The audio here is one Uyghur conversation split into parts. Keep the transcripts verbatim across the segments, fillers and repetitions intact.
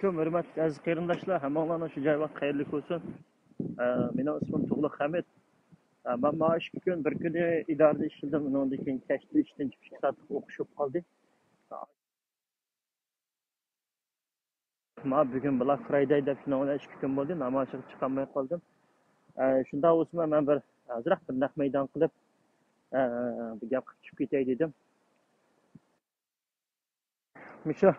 ئەلەيكۇم، ھۆرمەتلىك ئەزىز قېرىنداشلار، ھەممىڭلارنىڭ شۇ جايى ۋاقتى خەيرلىك بولسۇن. ئە، مېنىڭ ئىسمىم تۇغلۇق ھەمىت. ئە، مەن مانا ئىككى كۈن، بىر كۈنى ئىدارىدە ئىشلىدىم، ئۇنىڭدىن كېيىن كەچتە ئىشتىن چىقىپ ئىككى سائەتلىك ئوقۇش بولۇپ قالدى. مانا بۈگۈن بلاك فرايداي دەپ شۇنىڭ بىلەن ئىككى كۈن بولدى، ناماز چىقىپ چىقالماي قالدىم. ئە، شۇنداق بولسىمۇ مەن بىر ئازراق بىر نەق مەيدان قىلىپ، ئە، بىر گەپ قىلىپ چىقىپ كېتەي دېدىم. مۇشۇ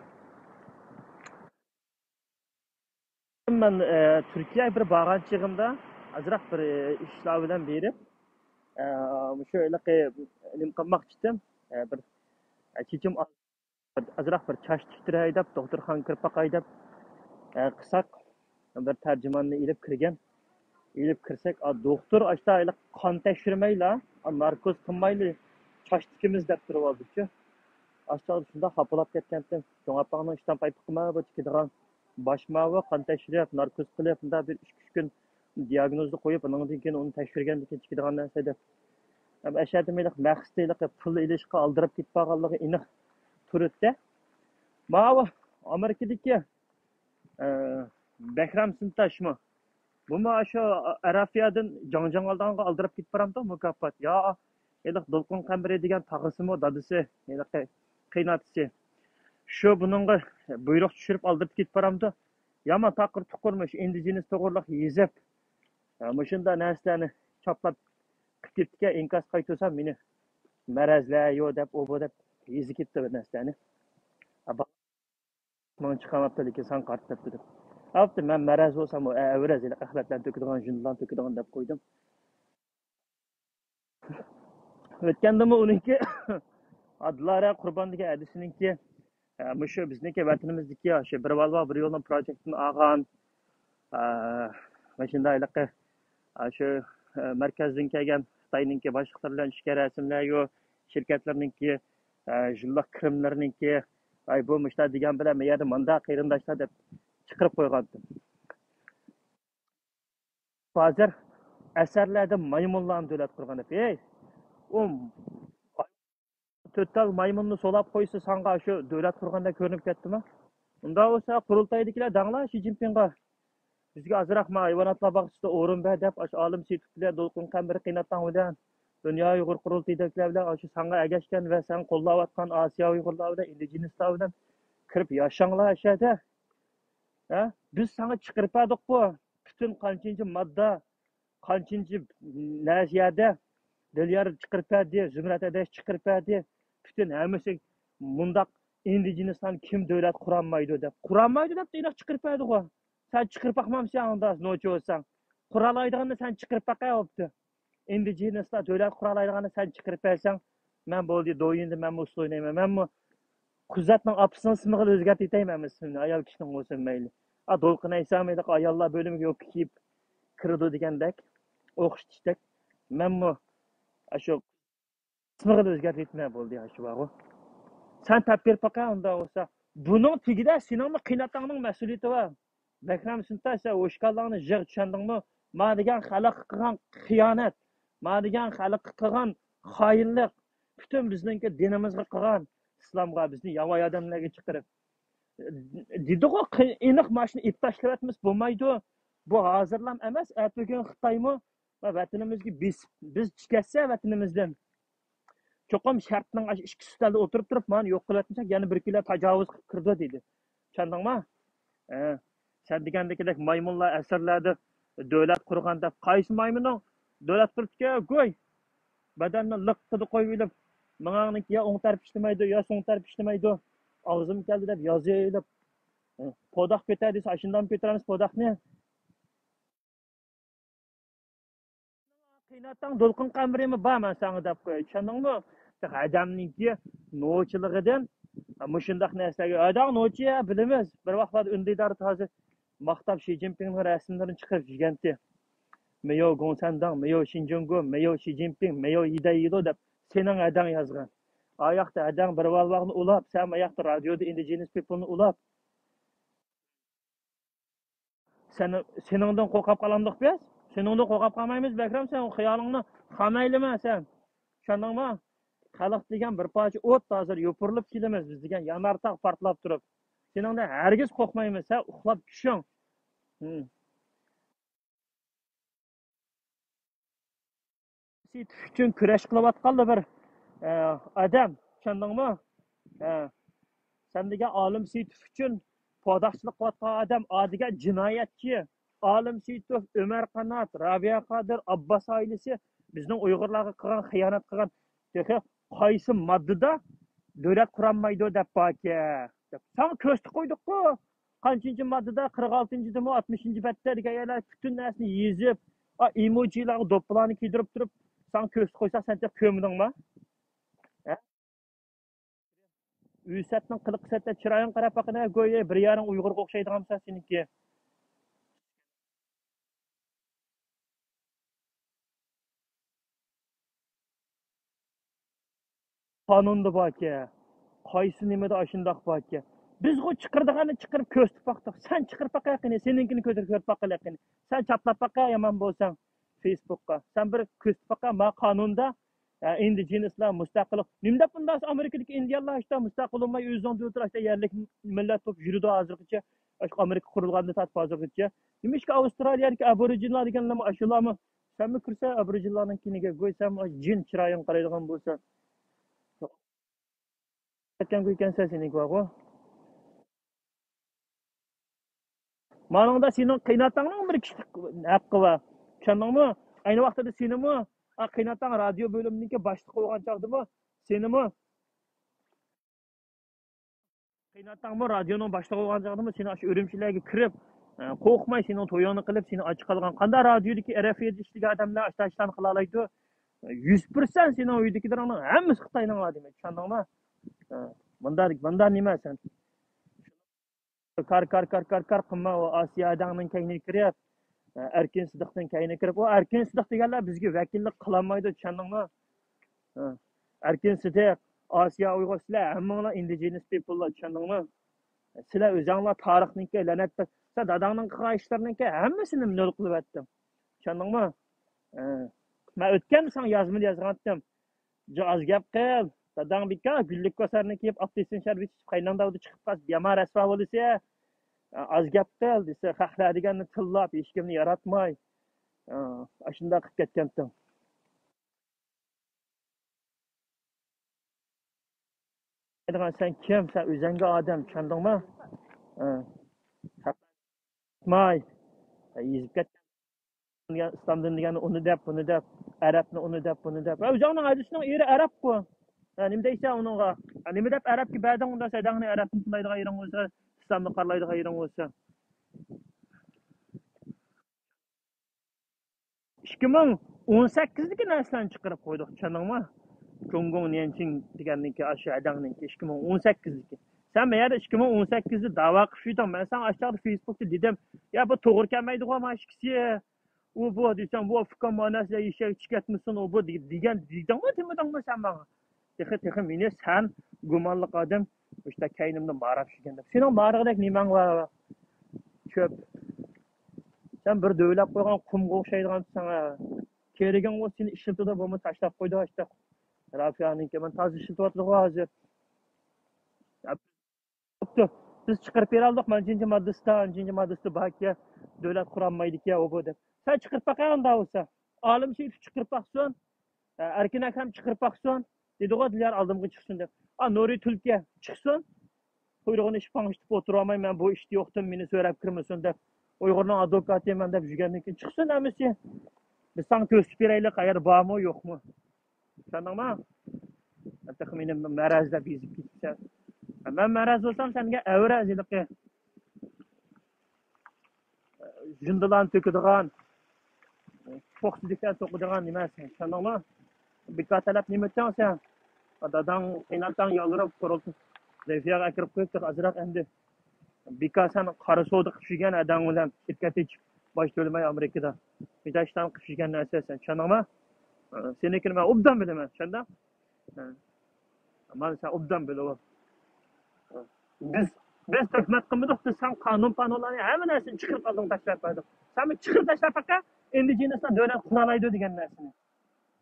مەن، ئە، تۈركىيەگە بىر بارغان چېغىمدا ئازراق بىر، ئە، ئىشلار بىلەن بېرىپ، ئە، مۇشۇ ھېلىقى نېمە قىلماقچىدىم، ئە، بىر، ئە، چېچىم ئازراق بىر چاچ تىكتۈرەي دەپ، دوختۇرخانىغا كىرىپ باقاي دەپ، ئە، قىلساق، بىر تەرجىماننى ئېلىپ كىرگەن. ئېلىپ كىرسەك، ئا، دوختۇر ئاشتا ھېلىقى قان تەكشۈرمەيلا، ئا، ناركوز قىلمايلا چاچ تىكىمىز دەپ تۇرۇۋالدىچۇ. ئاشتا شۇنداق خاپىلاپ كەتكەنتىم. چوڭ ئاپاڭنىڭ ئىشتان پايپىقىما بۇ تىكىدىغان؟ باشماۋۇ قان تەكشۈرۈپ، ناركوز قىلىپ، مۇنداق بىر ئىككى ئۈچ كۈن دىياگنوزنى قويۇپ، ئۇنىڭدىن كېيىن ئۇنى تەكشۈرگەندىن كېيىن تىكىدىغان نەرسە دەپ. ئەم، ئەشەدە مېنى مەقسىتى ھېلىقى پۇل ئېلىشقا ئالدىراپ كېتىپ قالغانلىقى ئېنىق تۇرۇتتى. ماۋۇ ئامېرىكىدىكى، ئە، بەھرام سىنتاشمۇ؟ بۇمۇ ئاشۇ ئەرافىيادىن جاڭجاڭ ئالدىغانغا ئالدىراپ كېتىپ بارامدۇ مۇكاپات؟ يا ھېلىقى دولقۇن قەمبىرى دېگەن تاغىسىمۇ، دادىسى، ھېلىقى قېيىنئاتىسى. شۇ بۇنىڭغا بۇيرۇق چۈشۈرۈپ ئالدىراپ كېتىپ بارامدۇ؟ يامان تاقىر تۇقۇر مۇشۇ ئىندىجېنىس توغرىلىق يېزىپ، ئە، مۇشۇنداق نەرسىلەرنى چاپلاپ قىلىپ كېتىپتىكەن، ئىنكاس قايتۇرسام مېنى مەرەزلەر يو دەپ، ئۇ بۇ دەپ يېزىپ كېتىپتۇ بىر نەرسىلەرنى. ئا، با-، ماڭا چىقارماپتۇ، لېكىن ساڭا قارىتىپ دەپتۇ دەپ. ئاپتۇ مەن مەرەز بولسام ئۇ ئەۋرەز ھېلىقى ئەخلەتلەرنى تۆكىدىغان، ژۇندىلارنى تۆكىدىغان دەپ قويدۇم. ئۆتكەندىمۇ ئۇنىڭكى دىلارە قۇربان دېگەن ھەدىسىنىڭكى، ئە، مۇشۇ بىزنىڭكى ۋەتىنىمىزدىكى شۇ بىر بالۋا بىر يولنىڭ پروجېكتىنى ئالغان، ئە، مۇشۇنداق ھېلىقى، ئە، شۇ، ئە، مەركەزدىن كەلگەن خىتاينىڭكى باشلىقلىرى بىلەن ئىككى رەسىملەر يو شىركەتلىرىنىڭكى، ئە، ژۇنداق كىرىملىرىنىڭكى، ئاي بۇ مۇشۇنداق دېگەن بىلەن بۇ يەردە مۇنداق قېرىنداشلار دەپ چىقىرىپ قويغانتىم. ھازىر ئەسەرلەردە مايمۇنلارنى دۆلەت قۇرغان دەپ، ھەي، ئۇ تۆت تال مايمۇننى سولاپ قويسا، ساڭا شۇ دۆلەت قۇرغاندەك كۆرۈنۈپ كەتتىمۇ؟ ئۇنداق بولسا، قۇرۇلتايدىكىلەر دەڭلار شى جىنپىڭغا، بىزگە ئازراق ما ھايۋاناتلار باغچىسىدا ئورۇن بەر دەپ، ئاشۇ ئالىم سېيىتوف بىلەن، دولقۇن قەمبىرى قېيناتاڭ بىلەن، دۇنيا ئۇيغۇر قۇرۇلتىيىدىكىلەر بىلەن، ئاشۇ ساڭا ئەگەشكەن ۋە سەن قوللاۋاتقان ئاسىيا ئۇيغۇرلار بىلەن، ئىندىجېنىسلار بىلەن كىرىپ ياشاڭلار ئەشەدە. ھە؟ بىز ساڭا چىقىرىپ بەردۇققۇ، پۈتۈن قانچىنچە ماددا، قانچىنچە نەرسە يەردە، دىليار چىقىرىپ بەردى، زۇمرەت ئەدەش چىقىرىپ بەردى. پۈتۈن ھەممىسى مۇنداق ئىندىجېنىسلارنى كىم دۆلەت قۇرالمايدۇ دەپ، قۇرالمايدۇ دەپ ئېنىق چىقىرىپ بەردىغۇ. سەن چىقىرىپ باقمامسەن ئۇنداق نوچى بولساڭ؟ قۇرالايدىغاننى سەن چىقىرىپ باقە بوپتۇ. ئىندىجېنىسلار دۆلەت قۇرالايدىغاننى سەن چىقىرىپ بەرسەڭ، مەن بولدى، دويۇندى، مەنمۇ ئۇسسۇل ئوينايمەن. مەنمۇ قۇزاتنىڭ ئاپىسىنىڭ ئىسمىغىلا ئۆزگەرتىۋېتەي مەنمۇ ئىسمىنى، ئايال كىشىنىڭ بولسۇن مەيلى. ئا، دولقۇن ئەيسا مەيلى ئاياللار بۆلۈمىگە يوپكا كىيىپ كىرىدۇ دېگەندەك، ئوخشىتىشتەك. مەنمۇ ئاشۇ ئىسمىغىلا ئۆزگەرتىۋېتىمەن بولدى، ئاشۇ بارغۇ. سەن تەپ بېرىپ باقە ئۇنداق بولسا. بۇنىڭ تېگىدە سېنىڭمۇ قېيناتاڭنىڭ مەسئۇلىيىتى بار. بەھرام سىنتاش، سەن ھوشكاللاڭنى يىغ، چۈشەندىڭمۇ؟ ما دېگەن خەلققە قىلغان خىيانەت، ما دېگەن خەلققە قىلغان خائىنلىق، پۈتۈن بىزنىڭكى دىنىمىزغا قىلغان، ئىسلامغا، بىزنى ياۋا ئادەملەرگە چىقىرىپ. دېدىغۇ، قى-، ئېنىق ماشۇنى ئېلىپ تاشلىۋەتمىسە بولمايدۇ. بۇ ھازىرلام ئەمەس، ئەتىگۈن خىتايمۇ ۋە ۋەتىنىمىزگە بېسىپ، بىز چىكەتسە ۋەتىنىمىزدىن، چوقۇم شەرتنىڭ ئاشۇ ئىككى ئۈستەلدە ئولتۇرۇپ تۇرۇپ، مانا يوق قىلىۋەتمىسەك، يەنە بىر كۈنلەر تاجاۋۇز قىلىپ كىرىدۇ دېدى. چۈشەندىڭما؟ ھە. سەن دېگەندىكىدەك مايمۇنلار ئەسىرلەردە دۆلەت قۇرغان دەپ، قايسى مايمۇننىڭ دۆلەت قۇرۇپتىكەن؟ گۇي! بەدەننى لىققىدە قويۇۋېلىپ، مېڭەڭنىڭكى يا ئوڭ تەرىپى ئىشلىمەيدۇ، يا سول تەرىپى ئىشلىمەيدۇ. ئاغزىم كەلدى دەپ يازىۋېلىپ، پوداق كۆتەر دېسە، ئاشۇنداقمۇ كۆتۈرەمسىز پوداقنى؟ قېيناتاڭ دولقۇن قەمبىرىمۇ بار، مەن ساڭا دەپ قوياي، چۈشەندىڭمۇ؟ ھەدەمنىڭكى نوچىلىقىدىن مۇشۇنداق نەرسىلەرگە، ھەدەڭ نوچى، ھە، بىلىمىز. بىر ۋاقىتلاردا ئۈندىداردا ھازىر ماختاپ شى جىنپىڭنىڭ رەسىملىرىنى چىقىرىپ يۈرگەنتى. مېيو گوڭسەنداڭ، مېيو شىنجۇڭگو، مېيو شى جىنپىڭ، مېيو يىدەيلو دەپ سېنىڭ ھەدەڭ يازغان. ئاياقتا ھەدەڭ بىر ۋالۋاغنى ئۇلاپ، سەن ئاياقتا رادىيودا ئىندىجېنىس پىپلنى ئۇلاپ. سەن، سېنىڭدىن قورقاپ قالامدۇق بىز؟ سېنىڭدىن قورقاپ قالمايمىز، بەھرام، سەن خىيالىڭنى خام ئەيلىمە سەن. چۈشەندىڭمۇ؟ خەلق دېگەن بىر پارچە ئوت، ھازىر يوپۇرۇلۇپ كېلىمىز بىز دېگەن يانارتاغ پارتلاپ تۇرۇپ. سېنىڭدىن ھەرگىز قورقمايمىز، سەن ئۇخلاپ چۈشۈڭ. ھىم. سىيىتوف ئۈچۈن كۈرەش قىلىۋاتقانلا بىر، ئە، ئادەم، چۈشەندىڭمۇ؟ ئە، سەن دېگەن ئالىم سىيىتوف ئۈچۈن پاداقچىلىق قىلىۋاتقان ئادەم، ئا دېگەن جىنايەتچى. ئالىم سىيىتوف، ئۆمەر قانات، رابىيە قادىر، ئابباس ئائىلىسى بىزنىڭ ئۇيغۇرلارغا قىلغان خىيانەت قىلغان. تېخى قايسى ماددىدا دۆلەت قۇرالمايدۇ دەپ باركەن؟ دەپ ساڭا كۆرسىتىپ قويدۇققۇ. قانچىنچى ماددىدا، قىرىق ئالتىنچىدىمۇ، ئاتمىشىنچى بەتتە دېگەن يەرلەر پۈتۈن نەرسىنى يېزىپ، ئا، ئېموجىلارغا دوپپىلارنى كىيدۈرۈپ تۇرۇپ، ساڭا كۆرسىتىپ قويساق، سەن تېخى كۆرمىدىڭما؟ ھە؟ ئۈسەتنىڭ قىلىقى سەتتە چىرايىڭ قاراپ باققىنا، گويا بىر يارىڭ ئۇيغۇرغا ئوخشايدىغانمىسەن سېنىڭكى. قانۇندا باركەن. قايسى نېمىدە ئاشۇنداق باركەن؟ بىزغۇ چىقىرىدىغاننى چىقىرىپ كۆرسىتىپ باقتۇق. سەن چىقىرىپ باقە قېنى، سېنىڭكىنى كۆتۈرۈپ كۆرۈپ باققىلى قېنى. سەن چاپلاپ باقە يامان بولساڭ فېيسبۇكقا. سەن بىر كۆرسىتىپ باقە، ما قانۇندا، ئە، ئىندىجېنىسلار مۇستەقىل. نېمە دەپ بۇنداق ئامېرىكىدىكى ئىندىيانلار ئاشتا مۇستەقىل بولماي ئۆزىنىڭ دۆلىتى ئاشتا يەرلىك مىللەت بولۇپ يۈرىدۇ ھازىرغىچە؟ ئاشۇ ئامېرىكا قۇرۇلغاندىن تارتىپ ھازىرغىچە. نېمىشقا ئاۋسترالىيەدىكى ئابورىجىنلار دېگەنلەرمۇ ئاشۇلارمۇ؟ سەنمۇ كىرسە ئابورىجىنلارنىڭكىنىگە، گوي سەن جىن چىرايىڭ قارايدىغان بولسا. كەتكەن ئىكەنسەن سېنىڭكى بارغۇ. مانىڭدا سېنىڭ قېيناتاڭنىڭ بىر كىشىلىك ھەققى بار. چۈشەندىڭمۇ؟ ئەينى ۋاقتىدا سېنىمۇ، ئا، قېيناتاڭ رادىيو بۆلۈمىنىڭكى باشلىقى بولغان چاغدىمۇ، سېنىمۇ، قېيناتاڭمۇ رادىيونىڭ باشلىقى بولغان چاغدىمۇ سېنى ئاشۇ ئۈرۈمچىلەرگە كىرىپ، ئە، قورقماي سېنىڭ تويۇڭنى قىلىپ، سېنى ئاچ قالغان. قانداق رادىيودىكى ئەرەفىيەدە ئىشلىگەن ئادەملەر ئاشۇنداق ئىشلارنى قىلالايدۇ؟ يۈز پىرسەنت سېنىڭ ئۆيدىكىلىرىڭنىڭ ھەممىسى خىتاينىڭ ئادىمى، چۈشەندىڭمۇ؟ ئە، مۇنداق، مۇنداق نېمە سەن؟ كار، كار، كار، كار، كار قىلما، ئۇ ئاسىيا ئادەڭنىڭ كەينىگە كىرىپ، ئەركىن سىدىقنىڭ كەينىگە كىرىپ، ئۇ ئەركىن سىدىق دېگەنلەر بىزگە ۋەكىللىك قىلالمايدۇ، چۈشەندىڭمۇ؟ ئەركىن سىدىق، ئاسىيا ئۇيغۇر، سىلەر ھەممىڭلار ئىندىجېنس پىپللار، چۈشەندىڭمۇ؟ سىلەر ئۆزۈڭلار تارىخنىڭكى لەنەت، سەن داداڭنىڭ قىلغان ئىشلىرىنىڭكى ھەممىسىنى نۆل قىلىۋەتتىڭ، چۈشەندىڭمۇ؟ مەن ئۆتكەندە ساڭا يازمىنى يازغانتىم. جا ئاز گەپ قىل. داداڭ بىكار گۈللۈك كوسارنى كىيىپ، ئاپتىسىن شەربىتى ئىچىپ، قايناڭدا ئۇدا چىقىپ قالسا، يامان رەسۋا بولىسەن. ئاز گەپ قىل دېسە، خەقلەر دېگەننى تىللاپ، ھېچكىمنى ياراتماي، ئاشۇنداق قىلىپ كەتكەنتىڭ. دەيدىغان، سەن كىم؟ سەن ئۆزۈڭگە ئادەم، چۈشەندىڭمۇ؟ ماي، يېزىپ كەتكەن. ئىسلام دىنى دېگەننى ئۇنى دەپ، بۇنى دەپ، ئەرەبنى ئۇنى دەپ، بۇنى دەپ. ھە، ئۆزۈڭنىڭ ھەدىسىنىڭ ئېرى ئەرەبقۇ. ھە، نېمە دەيسەن ئۇنىڭغا؟ ھە، نېمە دەپ ئەرەبكە بەردىڭ ئۇندا؟ سەدەڭنى ئەرەبنى تىللايدىغان يېرىڭ بولسا، ئىسلامنى قارىلايدىغان يېرىڭ بولسا. ئىككى مىڭ ئون سەككىزدىكى نەرسىلەرنى چىقىرىپ قويدۇق، چۈشەندىڭمۇ؟ جۇڭگوڭ نيەنچىڭ دېگەننىڭكى، ئاشۇ ھەدەڭنىڭكى ئىككى مىڭ ئون سەككىزدىكى. سەن مەيەردە ئىككى مىڭ ئون سەككىزدە داۋا قىلىپ يۈردۈڭ. مەن ساڭا ئاشۇ چاغدا فېيسبۇكتا دېدىم، يا، بۇ توغرا كەلمەيدىغۇ، مانا ئىككىسى. ئۇ بۇ دېسەڭ، بۇ ئۇكام مانا سىلەر يېشەك چىقىۋەتمىسۇن، ئۇ بۇ دېگەن، دېگەنمۇ دېمىدىڭمۇ سەن ماڭا؟ تېخى، تېخى مېنى سەن گۇمانلىق ئادەم، مۇشۇنداق كەينىمدە ماراپ يۈرگەن دەپ. سېنىڭ مارىغۇدەك نېمەڭ بار؟ چۆپ. سەن بىر دۆۋىلەپ قويغان قۇمغا ئوخشايدىغان ساڭا. كېرىكىڭ بولسا سېنى ئىشلىتىدۇ، بولمىسا تاشلاپ قويىدۇ، ئاشۇنداق. رافىيانىڭكى مانا تازا ئىشلىتىۋاتىدىغۇ ھازىر. بوپتۇ. بىز چىقىرىپ بېرەلدۇق، مانچىنچە ماددىسىدا، ئانچىنچە ماددىسىدا باركەن، دۆلەت قۇرالمايدىكەن، ئۇ بۇ دەپ. سەن چىقىرىپ باقە ئۇنداق بولسا. ئالىم سېيىتوف چىقىرىپ باقسۇن، ئەركىن ئاكام چىقىرىپ باقسۇن، دېدىغۇ دىليار ئالدىمغا چىقسۇن دەپ. ئا، نۇرى تۈلكە چىقسۇن، قۇيرۇقىنى ئېشىپ قاڭشىتىپ ئولتۇرۇۋالماي، مەن بۇ ئىشتا يوقتۇم، مېنى سۆرەپ كىرمىسۇن دەپ، ئۇيغۇرنىڭ ئادۋوكاتى مەن دەپ يۈرگەندىن كېيىن چىقسۇن ھەممىسى. بىز ساڭا كۆرسىتىپ بېرەيلى، قەيەردە بارمۇ، يوقمۇ؟ چۈشەندىڭمۇ؟ تېخى مېنى مەرەز دەپ يېزىپ كېتىپسەن. مەن مەرەز بولسام، سەنگە ئەۋرەز ھېلىقى. ژۇندىلارنى تۆكىدىغان، پوخ سىدىكلار توقۇيدىغان نېمە سەن، چۈشەندىڭمۇ؟ بىكار تەلەپ نېمە ئۆتتۈڭ سەن؟ داداڭ، قېيناتاڭ يالۋۇرۇپ، قۇرۇلتىيە، زەيفىيەگە ئەكىرىپ قويۇپتۇ، ئازراق ئەمدى. بىكار سەن قارا سودا قىلىپ يۈرگەن ئادەڭ بىلەن شىركەت ئېچىپ، باج تۆلىمەي ئامېرىكىدا. مىجاشلارنى قىلىپ يۈرگەن نەرسە سەن، چۈشەندىڭمۇ؟ سېنىڭكىنى مەن ئوبدان بىلىمەن، چۈشەندىڭ؟ مانا سەن ئوبدان بىلىۋال. بىز، بىز تۆھمەت قىلمىدۇق، بىز سەن قانۇن پانۇنلارنى ھەممە نەرسىنى چىقىرىپ ئالدىڭ، تاشلاپ بەردىڭ. سەن بىر چىقىرىپ تاشلاپ باققا، ئىندىجېنىسلار دۆلەت قۇرالايدۇ دېگەن نەرسىنى.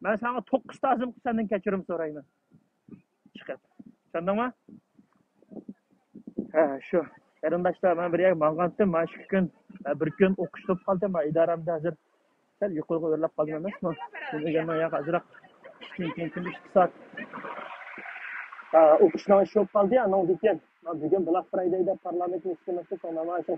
مەن ساڭا توققۇز تازىم قىلىپ سەندىن كەچۈرۈم سورايمەن. چىقىپ. چۈشەندىڭمۇ؟ ھە، شۇ. قېرىنداشلار، مەن بىر يەرگە ماڭغانتىم، مانا شۇ كۈن، بە، بىر كۈن ئوقۇش بولۇپ قالدى، مانا ئىدارەمدە ھازىر سەل يۇقىرىغا ئۆرلەپ قالدىم ئەمەسمۇ؟ بۈگۈن مەن ياقى ئازراق ئىككى كۈن، كۈن، كۈن ئىككى سائەت، ئا، ئوقۇشنىڭ ئىشى بولۇپ قالدى، ئانىڭدىن كېيىن مانا بۈگۈن بلاك فرايدەي دەپ پارلامېنت مەھكىمىسى سونا مانا شۇ